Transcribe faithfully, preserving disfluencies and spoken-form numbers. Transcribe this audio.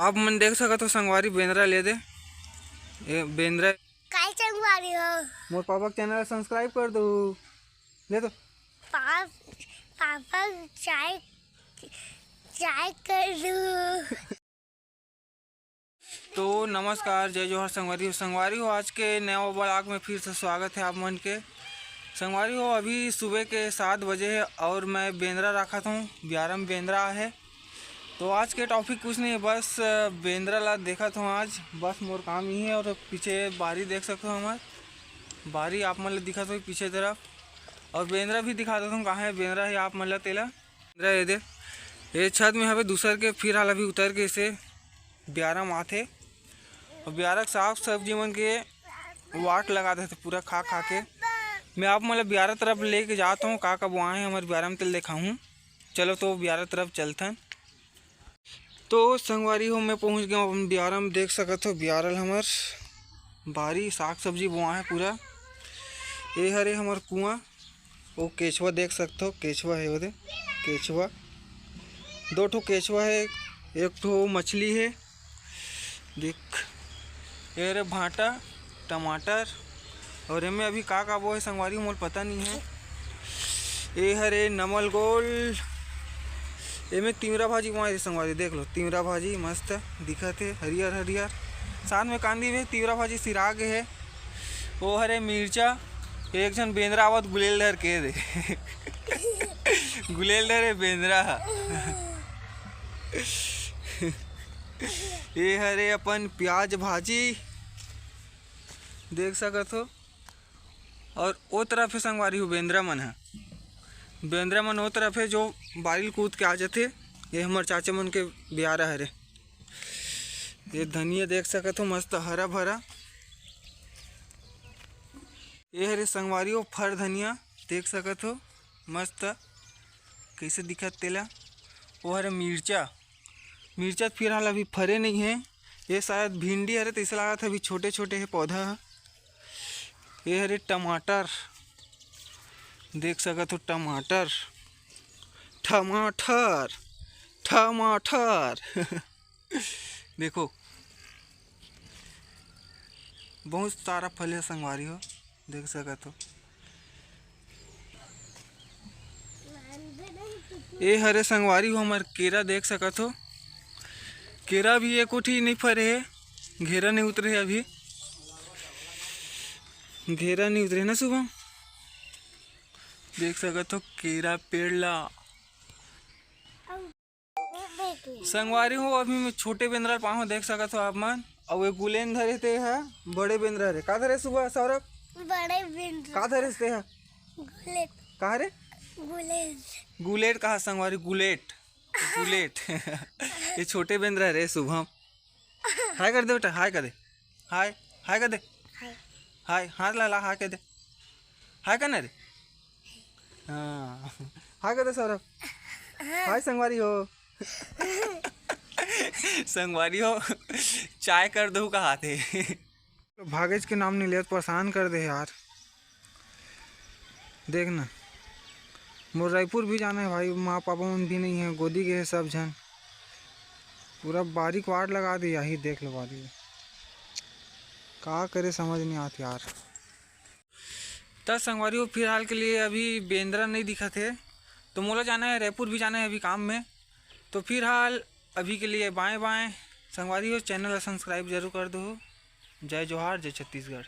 आप मन देख सकत हो संगवारी, बेंदरा ले दे। ए, बेंदरा। काय संगवारी हो? मोर पापा के चैनल ला सब्सक्राइब कर दो। ले दो। पाप, पापा चाय, चाय कर दो। तो नमस्कार, जय जोहार संगवारी हो। संगवारी हो, आज के नया व्लॉग में फिर से स्वागत है आप मन के। संगवारी हो, अभी सुबह के सात बजे है और मैं बेंदरा राखत हूँ, बियारा में बेंदरा आहे। तो आज के टॉपिक कुछ नहीं है, बस बेंदरा ला देखत हूँ आज, बस मोर काम यही है। और पीछे बारी देख सकते हो, हमार बारी आप मन ला दिखत हो पीछे तरफ, और बेंदरा भी दिखा देता हूँ कहाँ है बेंदरा है आप मन ला तेला। बेंदरा ये दे, ये छत में हवे दूसर के, फिर हाल अभी उतर के इसे बियारा में आथे। और बियारा के साग सब्जी मन के वाट लगा देथे पूरा खा खा के। मैं आप मन ला बियारा तरफ लेके जात हूँ, का का बोआए हैं हमारे बियारा में, तेल दिखाहूँ। चलो तो बियारा तरफ चलथन। तो संगवारी हो, मैं पहुँच गया अपन बियारा में। देख सकत हो बियारा ल हमर बारी साग सब्जी बोआ है पूरा। ये हरे हमर कुआं, वो केचवा देख सकत हो, केचवा है ओदे, केचवा, दो ठो केचवा है, एक ठो मछली है। देख, ये रे भांटा, टमाटर, और एमे अभी का का बोए संगवारी, मोला पता नहीं है। ये हरे नमल गोल, एमे तिवरा भाजी बोए रे संगवारी, देख लो तिवरा भाजी मस्त दिखत है, हरियर हरियर। साथ में कांदी भी तिवरा भाजी सिरा गे है। वो हरे मिर्चा, एक झन बेंदरा आवत गुलेल धर के दे। गुलेल धरे बेंदरा ह। ये हरे अपन प्याज भाजी देख सकत हो। और ओ तरफ है संगवारी हो बेंदरा मन ह, बेंदरा मन ओ तरफ है जो बारी ल कूद के आ जाथे। ये हमर चाचा मन के बियारा हरे। ये धनिया देख सकत हो मस्त हरा भरा। ये हरे संगवारी हो फर धनिया देख सकत हो मस्त कैसे दिखत तेला। वो हरे मिर्चा, मिर्चा फिलहाल अभी फरे नहीं है। ये शायद भिंडी हरे, तैसे लागत है अभी छोटे छोटे है पौधा ह। ये हरे टमाटर देख सकत हो, टमाटर, टमाटर, टमाटर। देखो बहुत सारा फल है संगवारी हो, देख सकत हो। ए हरे संगवारी हो हमर केरा देख सकत हो, केरा भी एको ठी नहीं फरे हे, घेरा नहीं उतरे हे अभी, घेरा नहीं उतरे हे ना शुभम। देख सकत हो केरा पेड़ ला। संगवारी हो, अभी मैं छोटे बेंदरा ल पाहूं, देख सकत हो आप मन। अउ ये गुलेन धरे ते ह बड़े बेंदरा रे। का धरे सुबह सौरभ? बड़े बेंदरा। का धरे ते ह? गुलेट। का रे? गुलेट। गुलेट कहा संगवारी, गुलेट। गुलेट। ये छोटे बेंदरा रे शुभम। हाय कर दे बेटा, हाय कर दे। हाय, हाय कर दे। हाय। हाय, हाथ ला, ला, हाय कर दे। हाय करना रे। हाँ, हाय कर दे सौरभ। हाय संगवारी हो। संगवारी हो, चाय कर दो कहाथे। भागेच के नाम नहीं लेत, परेशान कर दे यार। देख ना, मोर रायपुर भी जाना है भाई, माँ पापा मन भी नहीं है, गोदी के है सब झन। पूरा बारी के वाट लगा दे, यही देख लो बारी। का करे समझ नहीं आत यार। त संगवारी हो, फिलहाल के लिए अभी बेंदरा नहीं दिखत हे, तो मोला जाना है, रायपुर भी जाना है अभी काम में। तो फिलहाल अभी के लिए बाय बाय। संगवारी हो, चैनल ला सब्सक्राइब जरूर कर दो। जय जोहार, जय छत्तीसगढ़।